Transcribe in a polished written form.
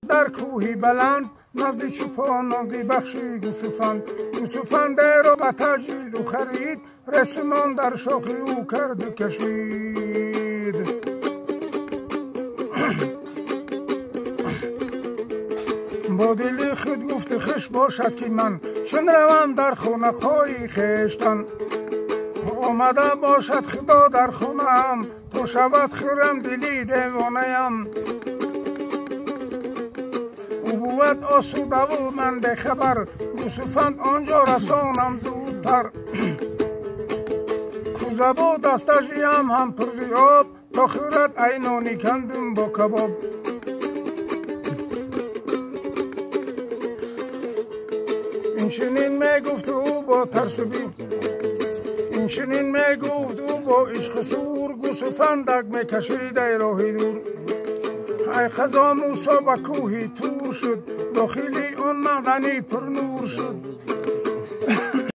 Дар кӯҳи баланд назди чӯпонон зи бахши гӯсуфанд. Гӯсуфандеро ба таҷлилу харид, ресмон дар шохи ӯ карду кашид. Бо дили худ гуфти хуш бошад, ки ман чун равам дар хонаҳои хештан, омада бошад Худо дар хонаам, то шавад хӯрам дили девонаям. Ӯ бувад осудаву ман бехабар, гӯсуфанд он ҷо расонам зудтар. Кӯза бо дасташ ям ҳам пурзи об, то хӯрад айнони кандум бо кабоб. Инчунин мегуфт ӯ бо тарсу бим, инчунин мегуфт ӯ бо ишқу сур, гӯсуфандак мекашид ай роҳи дур. Ай қазо Мусо ба кӯҳи Тур шуд, дохили он маъдани пурнур шуд.